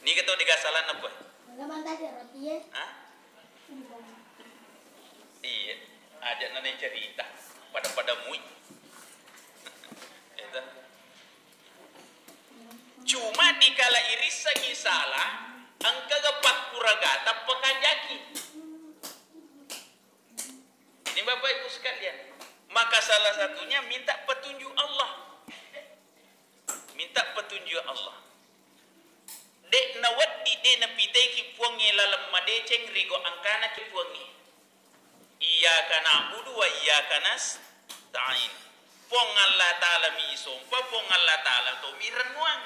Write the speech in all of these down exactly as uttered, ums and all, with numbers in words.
Niga to dega salanna, Poe? Hah? Iya, aja' nana cerita. Pada-pada mui. Itu. Cuma dikala irissengngi salah, engkaga pakkuragata pakanjaki. Ini Bapak Ibu sekalian, maka salah satunya minta petunjuk Allah. Minta petunjuk Allah. De' nawedding de' napiteki Puangnge laleng madeceng ri gau angkanaki Puangnge. Iyyaka na'budu wa iyyaka nasta'in. Puang Allah Ta'ala mi isompa, Puang Allah Ta'ala to mi rennuang.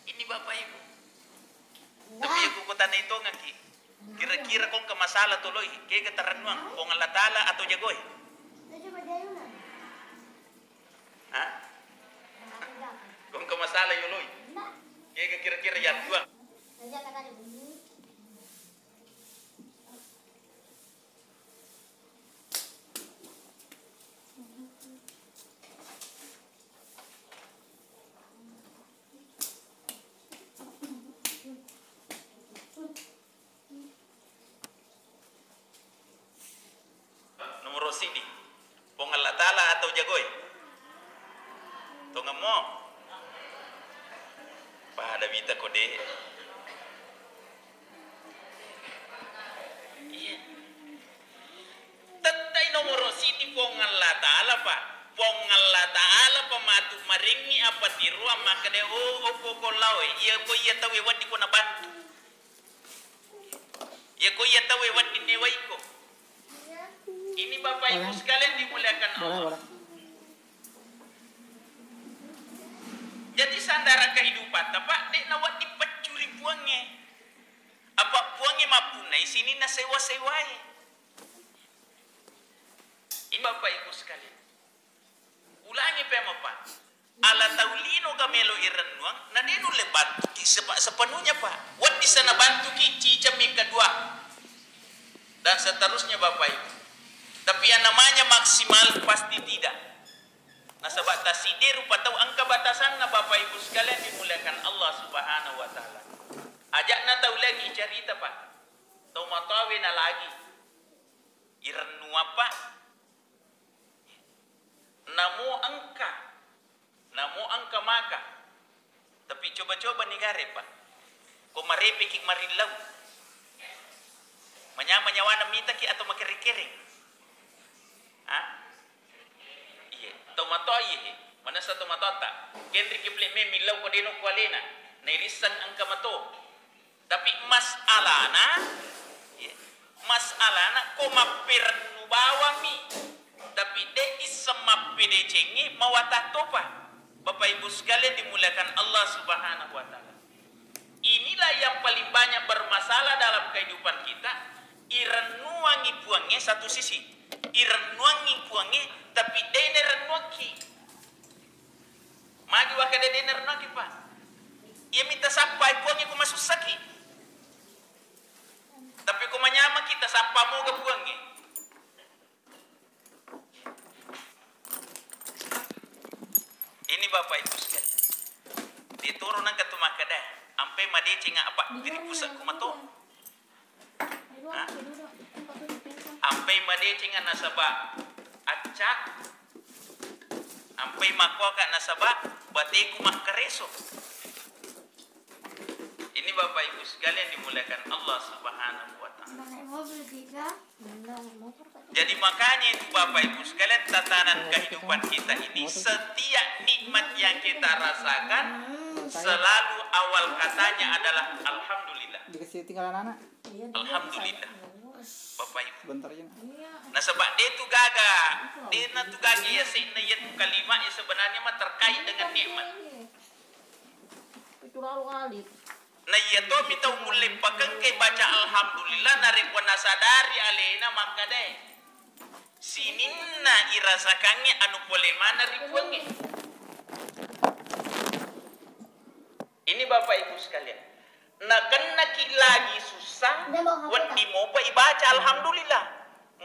Ini Bapak Ibu. Tapi aku kutana itongaki. Kira-kira kongka masalah toloi, kega tarennuang, Puang Allah Ta'ala atau jagoe? Hah? Kongka masalah yoloi. Kega kira-kira yattuang? Nomoro siddi, Puang Allah Ta'ala atau jagoe? Tongemmo? Pada mita kode. Iya. Tettai nomoro siddi Puang Allah Ta'ala, Pak. Puang Allah Ta'ala pa matu marengngi apa tiruang makkeda, "Oh, okko ko laoe, iya ko iya tauwe wedding ko nabantu. Iya ko iya tauwe wedding newaiko." Ini Bapak Ibu sekalian dimuliakan Allah. Jadi sandara kehidupatta, Pak, de' nawedding peccuri Puangnge. Apa Puangnge mappunnai sininna sewa-sewae. Ini Bapak Ibu sekalian. Ulangi pemapa. Ala tau lino ga melo irennuang, na de' nulle bantuki sepa-, sepenuhnya, Pak. Wedding sa nabantuki cicammi kedua. Dan seterusnya, Bapak Ibu. Tapi yang namanya maksimal pasti tidak. Nasaba tasiddi rupa tau engka batasanna, Bapak Ibu sekalian dimuliakan Allah Subhanahu wa Ta'ala. Aja'na tau lagi carita, Pak. Tau matoawe na lagi. Irennuang, Pak. Namo engka, namo engka maka. Tapi coba-coba ni gare, Pak. Ko marepeki marillau. Manyameng nyawana mitaki atau makereng-kereng? Ha? Iye, tau matoa iye. Manessa tau matoatta. Kenriki pele' me millau ko deno ko alena. Nairisseng engka mato. Tapi masalahna, ya, masalahna ko mapperennu bawammi, tapi de' isseng mappedecengngi, mawatang topa. Bapak Ibu sekalian dimuliakan Allah Subhanahu wa Ta'ala. Inilah yang paling banyak bermasalah dalam kehidupan kita. Irennuangi Puangnge satu sisi, irennuangi Puangnge, tapi de' nerennuakki. Magi wakkeda de' narennuangki, Pak? Iyami tasappai Puangnge ko masussaki. Tapi ko manyamengki, tasappa moga Puangnge. Ini Bapak Ibu sekalian. Ditoro nengka tu makkeda, ampai madeceng apa diri pusat kumato. Ha? Ampai madecenga nasaba accak, ampai makkuaka nasaba bateku makkareso. Ini Bapak Ibu sekalian dimuliakan Allah Subhanahu wa Ta'ala. Jadi makanya itu Bapak Ibu sekalian, tatanan kehidupan kita ini, setiap nikmat yang kita rasakan, selalu awal katanya adalah alhamdulillah. Dikasih tinggal anak-anak. Alhamdulillah. Bapak Ibu. Bentar aja. Nasaba de' tu gaga, de' na tu gaga ya, sehingga ya tu kalimat yang sebenarnya mah terkait dengan nikmat. Itu lalu kali. Na iya to mi tau mulle pakengke baca alhamdulillah narekko nasadari alena makkeda, sininna irasakangnge anu pole maneng ri Puangnge. Ini Bapak Ibu sekalian, nakennaki lagi susah, wedding mopa ibaca alhamdulillah.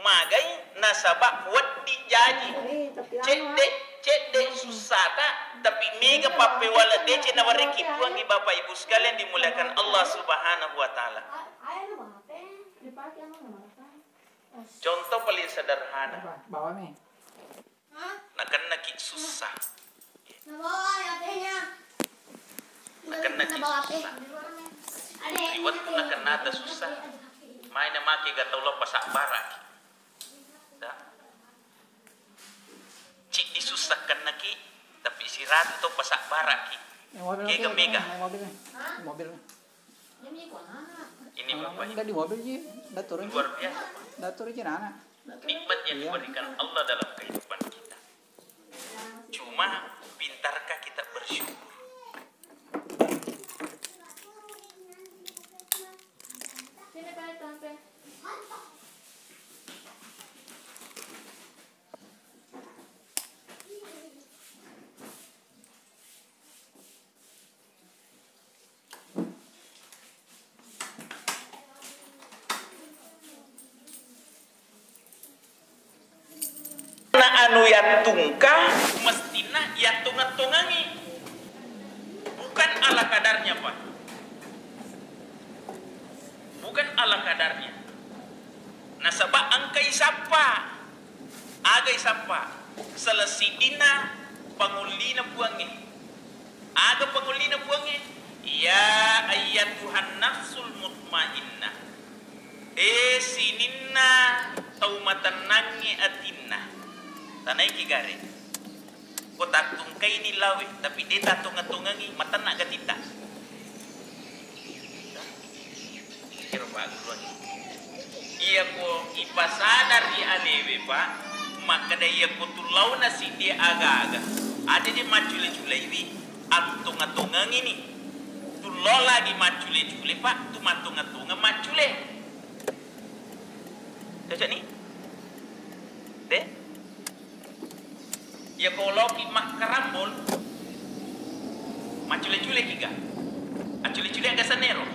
Magai nasaba wedding jaji. Cedde, Cedde sussata, tapi mega pappewale deceng nawarekki Puangnge, Bapak Ibu sekalian dimuliakan Allah Subhanahu wa Ta'ala. Contoh paling sederhana. Nakennaki sussa. Nakennaki sussa. Ri wettu nakennata sussa, maina make ga tau lao pasabbaraki. Da. Ciddi sussa kennaki, tapi siratu to pasabbaraki. Kega mega. Mobil. Ini Bapak Ibu. Enggak di mobil ji, datur ji. Luar biasa, Pak. Datur ji nana. Nikmat yang diberikan Allah dalam kehidupan kita. Cuma, pintarkah kita bersyukur? Na anu yattungka, mestinna yattongeng-tongengi. Bukan ala kadarnya, Pak. Bukan ala kadarnya. Nasaba engkai sappa. Aga isappa? Sala siddinna pangullina Puangnge. Aga pangullina Puangnge? Ya ayyatuhan nafsul mutmainnah. E sininna tau matennangnge atinna. Tanaiki gare. Ko tattungkaini lawe, tapi de tattongeng-tongengi, matenna gatitta. Iyaro pagguruan. Iyako ipasadari alewe, Pak, makkeda iyako tullaona siddi aga-aga, aja je maccule-culaiwi, attongeng-tongengini. Tullo lagi maccule-cule, Pak, tu mattongeng-tongeng maccule. Cocok ni? De? Iyako laoki makkarambol, maccule-culeki ga? Accule-cule aga sanero?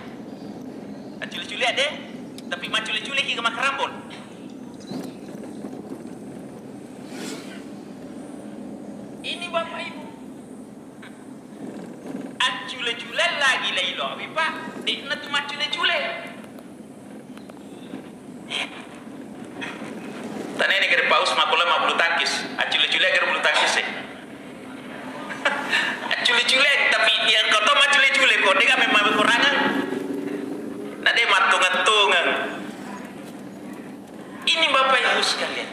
Accule-cule de, tapi maccule-culeki ga makkarambol? Ini Bapak Ibu. Accule-cule lagi lailowi, Pak. De'na tu maccule-cule. Taneni gare paus makula ma bulu tangkis. Accule-cule gare bulu tangkis e. Accule-cule, tapi yang kau tahu maccule-cule ko dega memang kekurangan. Nah, dia matungan-tungan. Ini Bapak Ibu sekalian.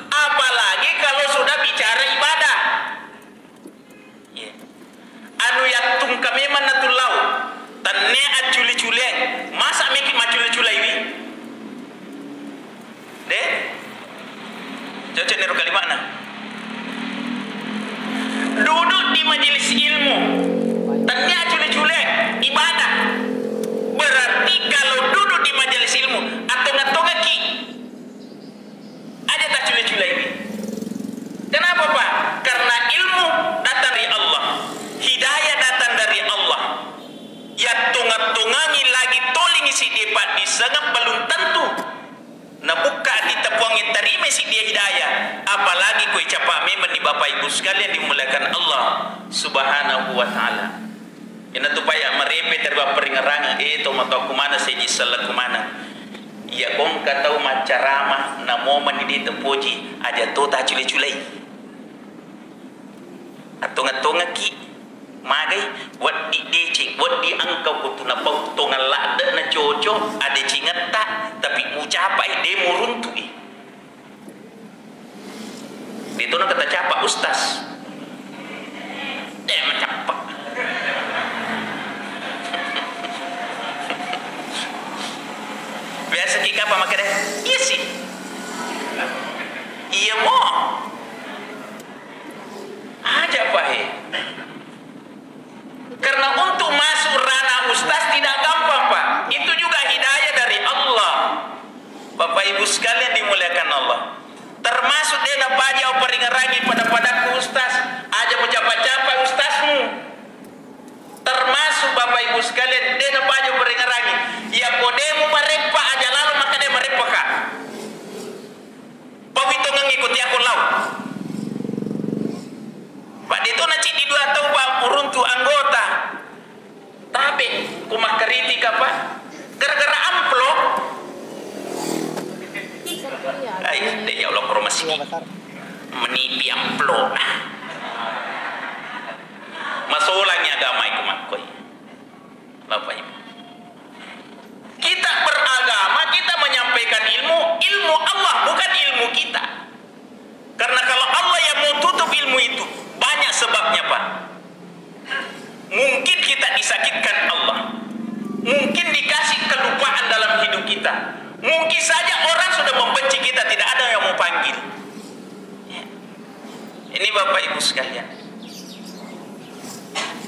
Apalagi kalau sudah bicara ibadah. Iya. Anu yattungka memang natullau. Tanne accule-culeang. Masa meki maccule-culaiwi? De? Cocok niro kalimana. Duduk di majelis ilmu. Tanne accule-culeang. Ibadah. Berarti kalau duduk di majelis ilmu, atong-atongaki. Aja taccule-culaiwi. Kenapa, Pak? Karena ilmu datang dari Allah. Hidayah datang dari Allah. Yattunga-tungangi lagi tolingi siddi paddissengeng belum tentu nabukka atitta Puangnge tarimai siddi hidayah. Apalagi koi capa memang ni Bapak Ibu sekalian dimuliakan Allah Subhanahu wa Ta'ala. Iyanatu paya marepe tariwa paringerangeng, eh, tomatoakku maneng, seji sellekku maneng. Iya kongka tau maccarama, namomenni de tapoji, aja to taccule-culei. Attonga-tongaki, magai, weddi deceng, weddi engka kutu napau tongang ladde na coco, adecengetta, tapi mucapai, de muruntui. Itu na kata capa, Ustaz. Eh, macappa. Biasa ki kapa makkeda, "Iya sih." Iya mo. Aja, Pak, he. Karena untuk masuk ranah ustaz tidak gampang, Pak. Itu juga hidayah dari Allah. Bapak Ibu sekalian dimuliakan Allah. Termasuk de napaja paringerangi pada-padaku ustaz. Aja mucapa-capa ustazmu. Termasuk Bapak Ibu sekalian de napaja paringerangi. Iya ko de mumareppa aja lalo maka de mareppaka. Pawitongengngi ko tiako lao. Pe, ku makkaritika, Pak. Gara-gara amplop. Ai, de' ya Allah, koro masigi. Menipi amplop. Masolangi agama iku makkoi. Bapak Ibu. Kita beragama, kita menyampaikan ilmu, ilmu Allah, bukan ilmu kita. Karena kalau Allah yang mau tutup ilmu itu, banyak sebabnya, Pak. Mungkin kita disakitkan Allah. Mungkin dikasih kelupaan dalam hidup kita. Mungkin saja orang sudah membenci kita, tidak ada yang mau panggil. Ya. Ini Bapak Ibu sekalian.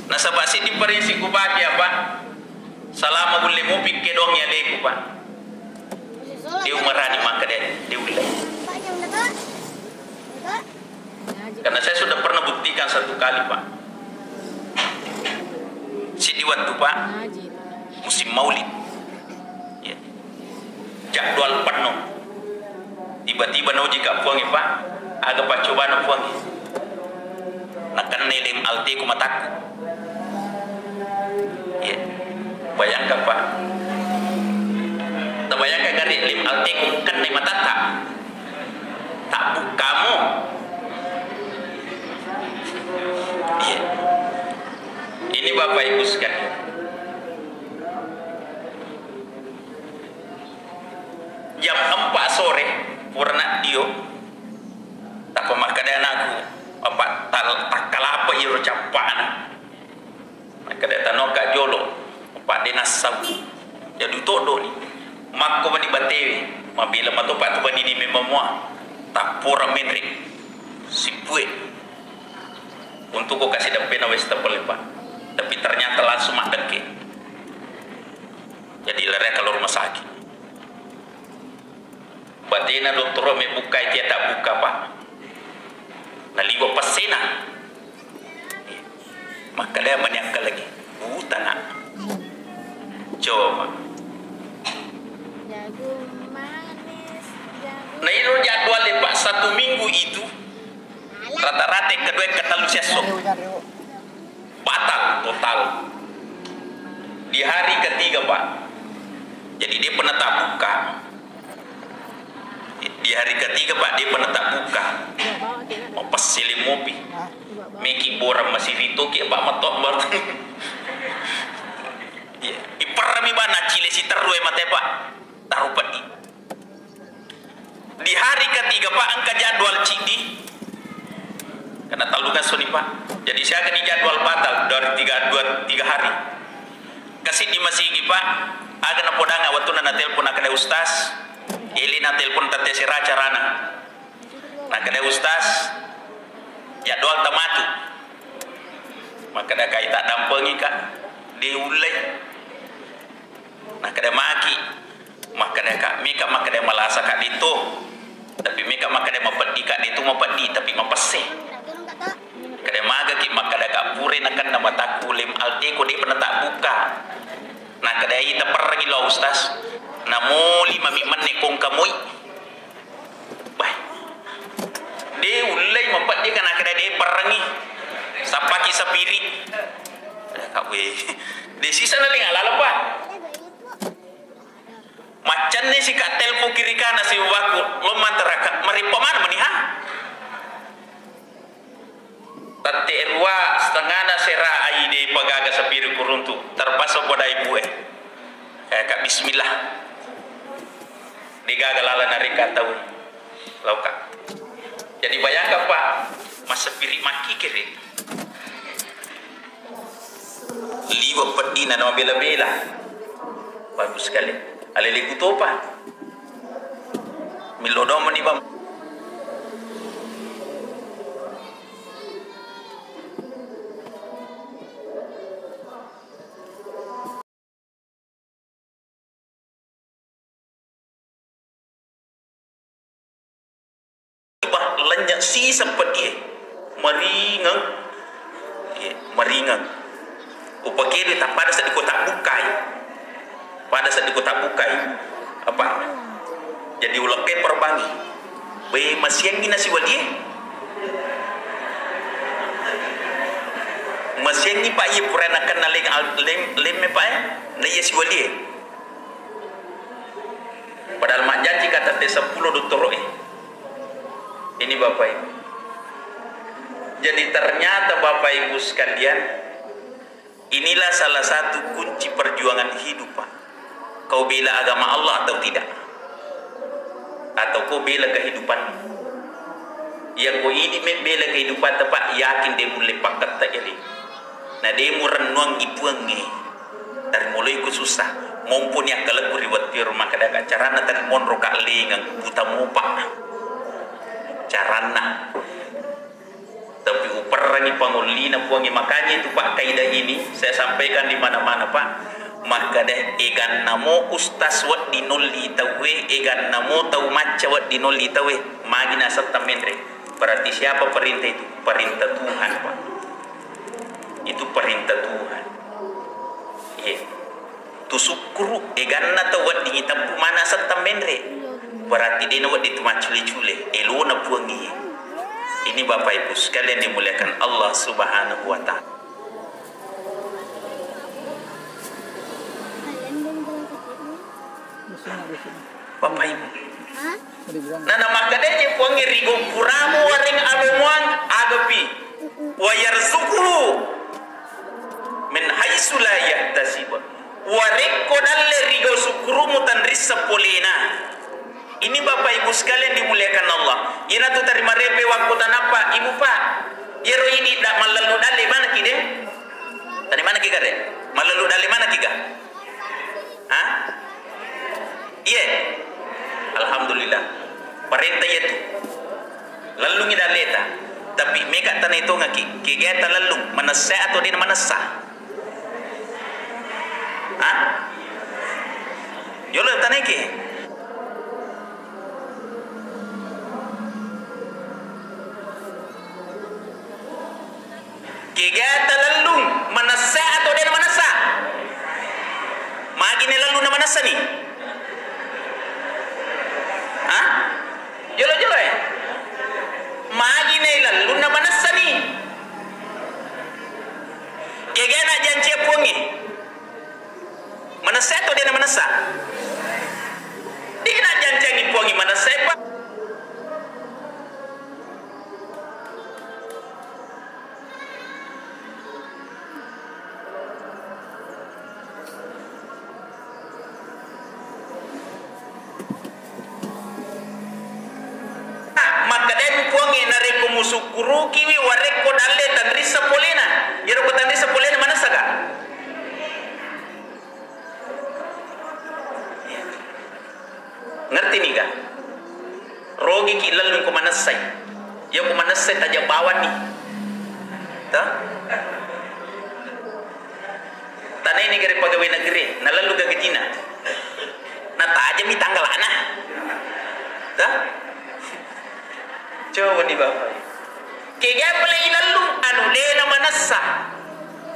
Nasaba siddi paring sikupaki apa? Salama gulle mupi kedong ya leku, Pak. Dia umarani maka dia, dia ulle. Karena saya sudah pernah buktikan satu kali, Pak. Siddi waktu, Pak, musim maulid. Ya. Jadwal penuh. Tiba-tiba nauji ka Puangnge, Pak. Aga paccobana Puangnge? Nakennai lem alteku matakku. Iya. Bayangkan, Pak. Tabayangkan gare lem alteku kennai matatta. Tak bukamu. Iya. Ini Bapak Ibu sekalian. Jam empat sore, purana dio, tappa makkeda anakku, apa, tal-, takkalapa iro cappana. Makkeda tanoka jolo, apa, de nassau. Jadi todo ni. Makko mani batewe, mabela matopa tu bani di memang mua. Tappura menre. Sipue. Untuk ko kasih dempena wastafel, Pak. Tapi ternyata langsung maddekke. Jadi lari kalau rumah sakit. Batena dottoro mebukkai tia tak buka, Pak. Naliwa passena. Makkeda mani akka lagi. Buta, Nak. Coba. Jagung manis, jagung. Nah, itu jadwal, Pak, satu minggu itu. Rata-rata yang kedua, yang ketalu siesso. Batal total. Di hari ketiga, Pak. Jadi dia pernah tak buka. Di hari ketiga, Pak, dia pernah tak buka. Mapessele mopi. Meki borang masih rito ki, Pak, matok bar. Iya. Iperrami, Pak, nacile siterru e mate, Pak. Taruh peddi. Di hari ketiga, Pak, engka jadwal ciddi. Karena tallu gassoni, Pak. Jadi, siaga di jadwal batal dari tiga, dua, tiga hari. Kasi di masigi, Pak. Aga napodanga wattunna natelpon, nakkeda, "Ustaz, ili natelpon tette sira carana." Nakkeda, "Ustaz, jadwal tamatu." Makkeda, "Kai tak dampengi, Kak." Diullei. Nakkeda maki, makkeda ka, mika makkeda malasa ka ditu, tapi mika makkeda mapeddi ka ditu, mapeddi tapi mapesse. Keda magaki makkeda ka, pure nakenna matakku lem alteku, de pernah tak buka. Nakkeda ita perrangi lo Ustaz, namoli mami menne kongka moi. Bai. De ullei mapeddi ka nakkeda de perrangi. Sappaki sapiri. Kawe. De sisa na linga laleng, Pak. Maccanne si ka telpon kiri kana si waku, lo mantaraka, marippa mana meni ha? Tette rua setengana sera ai de pagaga sapiri kuruntu. Terpaksa poda ibu e. Eh, Kak, bismillah. Degaga lala nareka tau. Lauka. Jadi bayangkan, Pak, massapiri makkikiri. Liwe' peddina na mabela-bela. Bagus sekali. Alele kutopa. Millo domani, Bang. Bah, lennye' siseng peddi e. Maringeng. Iya, maringeng. Upakedo ta pada seddi ko tabbukkai. Pada seddi ko tabbukkai. Apa? Jadi uleng pepper bangi. Be, masiangngi nasi walie. Masiengngi, Pak, iya pura nakenna leng al-, lem-, lemme, Pak, eh? Na iya siwalie. Padahal majjanci kata te seppulo dottoro'e. Ini, Bapak Ibu. Jadi, ternyata, Bapak Ibu sekalian, inilah salah satu kunci perjuangan hidup, Pak. Kau bela agama Allah atau tidak? Atau kau bela kehidupanmu? Iya, ko idi mebbela kehidupatta, Pak, yakin de mulle pakketta ri. Na de murennuangngi Puangnge. Tarimoloiko susah. Momponi akkalekku ri wettu ero, makkadaka, "Caranna tarimonro ka lengeng, buta mopa." Caranna. Tapi uperrangi pangollina Puangnge. Makanya itu, Pak, kaidah ini saya sampaikan di mana-mana, Pak. Makkada, eganna mo ustaz wedding nolli tauwe, eganna mo tau macca wedding nolli tauwe, magi nasetta menre. Berarti siapa perintah itu? Perintah Tuhan, Pak. Itu perintah Tuhan. Iya. Tu sukkuru, eganna tau weddingngi teppu manasetta menre. Berarti dena wedding tu maccule-cule, elona Puangnge. Ini, Bapak Ibu sekalian dimuliakan Allah Subhanahu wa Ta'ala. Bapak Ibu. Nana makkadeje Puangnge, "Rigo puramu wareng alomoang, agapi. Wa yarzuquhu min haitsu la yahtasib." Warekko dalle rigo sukkurumu tanrissa polena. Ini, Bapak Ibu sekalian dimuliakan Allah. Iyanatu tarimarepe wakko tanappa, Ibu, Pak. Iyaro idi da mallallu dalle manaki de? Tani manaki gare? Mallallu dalle manaki ga? Ha? Iye. Alhamdulillah. Parenta iyatu. Lallungi dalleta. Tapi mega tanai tongaki, kega talallung, manessa atau dena manessa? Ha? Yolo tanai ke? Kega talellung, manessa atau dena manessa? Magi nalellung na manessa ni? Ha? Jolo-jolo e. Magi nalellung na manessa ni? Kega na janci Puangnge? Manessa atau dena manessa? Dena janci Puangnge manessa, Pak. Makkedai Puangnge, narekko musukkurukiwi warekko dalle tanrissa polena. Iyaro ko tanrissa polena manessaka? Ngerti niga? Rogiki lellung ko manessai. Iya ko manessai tajang bawanni. Tah? Tanai niga ri pegawai negeri, nalellu gagajina. Natajami tanggalana. Tah? Coba ni Bapak. Kega pale ilellung anu dena manessa.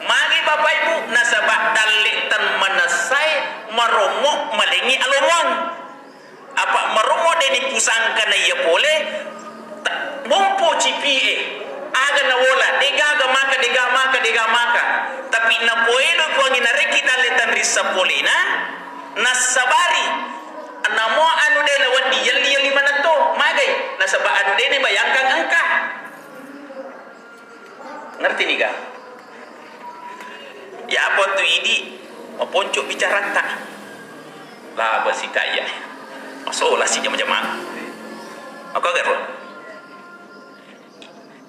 Magi Bapak Ibu, nasaba dalle tan manessai marommo malengi alomong. Apa marommo deni pusangka na iya pole, ta-, mompo cipie, aga nawola, degaga maka, dega maka, dega maka. Tapi napoedo Puangnge narekki dalle tanrissa polena, nassabari. Namo anu de nawedding yelli-yelli manetto, magai, nasaba anu de nabayangkang engka. Ngerti niga? Ya apa tu idi, maponco bicaratta. Laba si kaya. Masola si jama-jamang. Maka garo.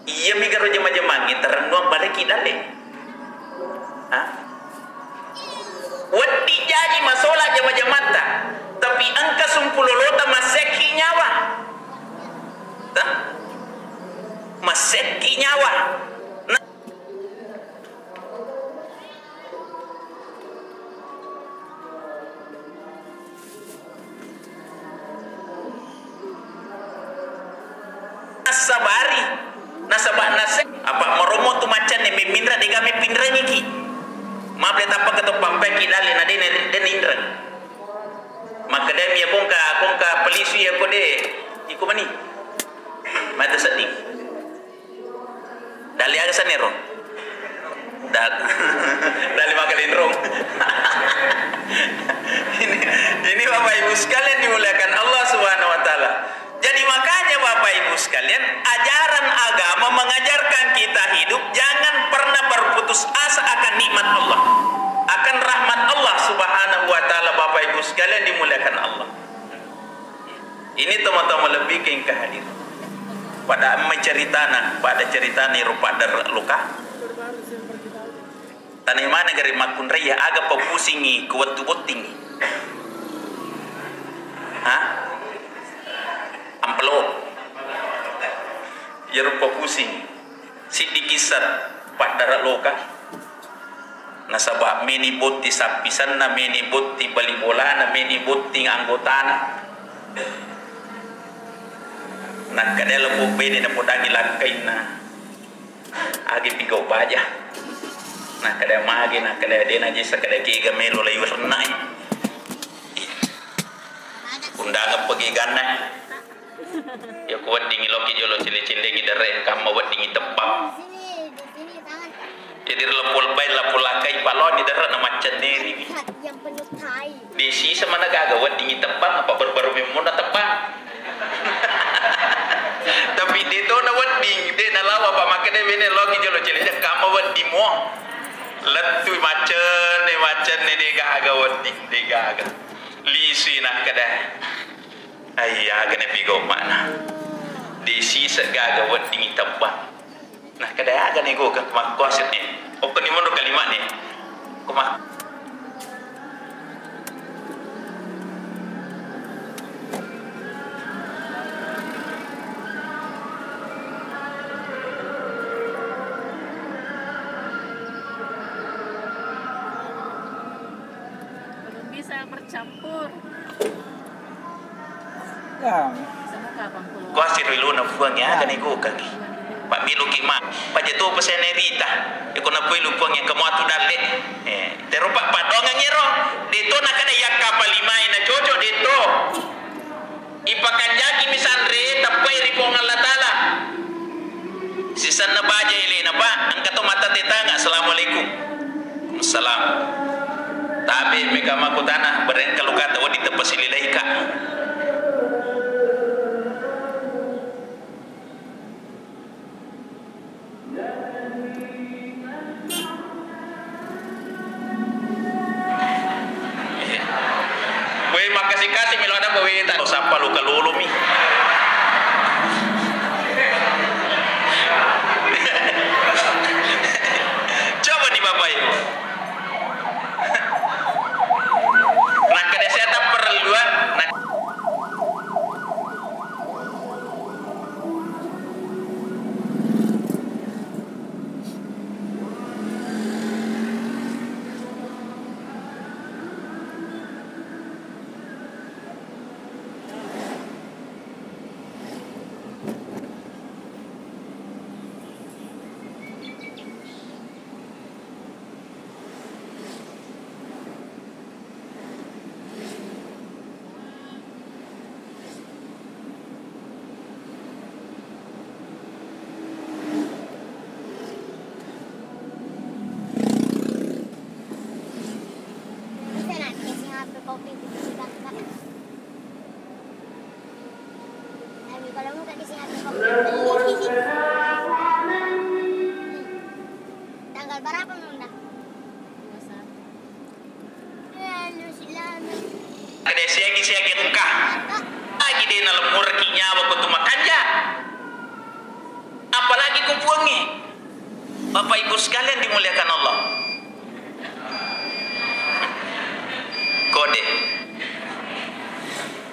Iya mi garo jama-jamang, tarennuang bareki dalle. Ha? Wedding jaji masola jama-jamatta, tapi engka sumpulolota massekki nyawa. Tah? Massekki nyawa. Na- Nassabari, nasaba nasse-, apa maromo tu maccanne memminra dega meppinrengiki. Maple tappa ke to pampeki dalle na dene, dene inreng. Makkedami ya kongka, kongka pelisu ya kode, iko mani. Mate sedding. Dalle aga sanero? Bapak Ibu sekalian dimuliakan Allah. Ini teman-teman lebih ke engka hadir. Pada amma ceritana, pada ceritana ero paddarra loka. Tanai maneng gare makkunrai ya aga papusingi ku wettu bottingi. Ha? Amplop. Iyaro papusingi. Siddi kissar paddarra loka. Nasaba meni botti sappisenna, meni botti bali bolana, meni botti anggotana. Nakkeda lebo bene napodangi lakkainna. Agi pigau baja. Nakkeda magi, nakkeda de naji sakkeda kega melo lai wernai. Undangan pegi ganna. Iya ku weddingngi loki jolo celle-cellengngi derre, kamma weddingngi tebbang. Jadi lapul bai lapul lakai paloni derre na maccenneri. Di sisa mana gaga weddingngi tebbang apa baru-baru memang na tebbang. Tapi de to na wedding, de na lawa apa makkeda bene loki jolo celle kamma wedding mo. Lettu maccenne, maccenne de gaga wedding, de gaga. Lisi nakkeda. Ai, aga na pigau mana. De sisa gaga weddingngi tebbang. Nakkeda aga na gokeng makkuaseng ni. Okko ni monro kalimat ni. Kuma Belum bisa bercampur. Kuasiro ilona Puang ya, aga na gokeng. Pak miluki ma. Paja to pesenna rita. Iko na kuilu Puang yang kamu atu dalle. Eh, tero pak padongang ero. De to nakkeda yakka palimai na cocok de to. Ipakanjaki misanre teppai ri Puang Allah Taala. Sisenna baja elena, Pak, engka to mata tetanga, "Assalamualaikum." "Salam." Tabe mega makutana, bereng kalukata wedding tepasililaika. Wé, makasi-kasi melo ada ko wé ta. Sappa luka lolo mi. Coba nih Bapak Ibu. Nakkeda saya tak perlu, ah. Nak- Tanggal berapa, Bunda? Dua puluh satu. Kada siagi-siagi engka. Lagi de nalemmuraki nyawa ko tu makanja. Apalagi ko puangnge. Bapak Ibu sekalian dimuliakan Allah. Kode.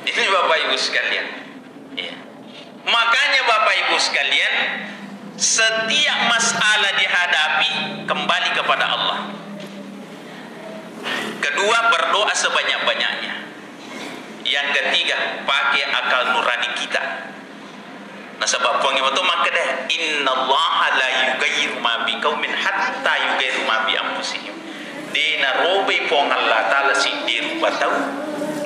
Ini Bapak Ibu sekalian. Iya. Makanya Bapak Ibu sekalian, setiap masalah dihadapi, kembali kepada Allah. Kedua, berdoa sebanyak-banyaknya. Yang ketiga, pakai akal nurani kita. Nasaba Puang mato makkeda, "Innallaha la yughayyiru ma biqaumin hatta yughayyiru ma bi anfusihim." De narobai Puang Allah Ta'ala siddi rupa tau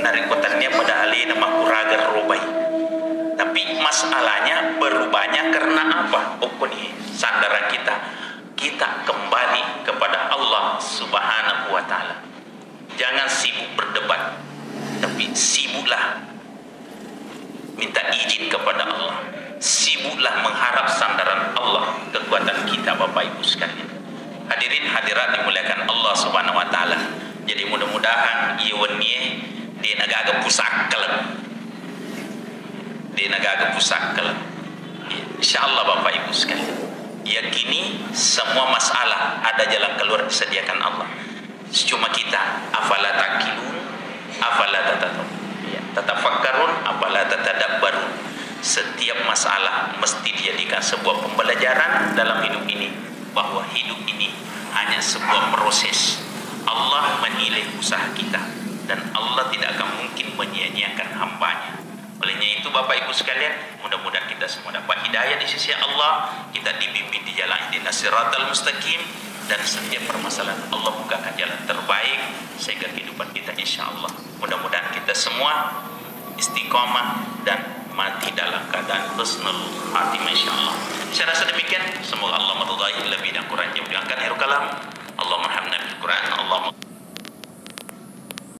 narekko tennia pada alena makkuraga robai. Tapi masalahnya berubahnya karena apa? Okkoni sandaran kita, kita kembali kepada Allah Subhanahu wa Ta'ala. Jangan sibuk berdebat, tapi sibuklah minta izin kepada Allah. Sibuklah mengharap sandaran Allah, kekuatan kita, Bapak Ibu sekalian. Hadirin hadirat dimuliakan Allah Subhanahu wa Ta'ala. Jadi, mudah-mudahan iya wennie Sakal. Insya Allah, Bapak Ibu sekalian, yakini semua masalah ada jalan keluar disediakan Allah. Cuma kita, afala taqilun, afala tatataw-, ya, tatafakkarun, afala tatadabbarun. Setiap masalah mesti dijadikan sebuah pembelajaran dalam hidup ini, bahwa hidup ini hanya sebuah proses. Allah menilai usaha kita, dan Allah tidak akan mungkin menyia-nyiakan hambanya. Olehnya itu, Bapak Ibu sekalian, mudah-mudahan kita semua dapat hidayah di sisi Allah, kita dibimbing di jalan ihdinas siratal mustaqim, dan setiap permasalahan Allah bukakan jalan terbaik sehingga kehidupan kita, insya Allah. Mudah-mudahan kita semua istiqomah dan mati dalam keadaan husnul khatimah, insya Allah. Saya rasa demikian. Semoga Allah meridai lebih dan kurang jawab. Dengan akhirul kalam.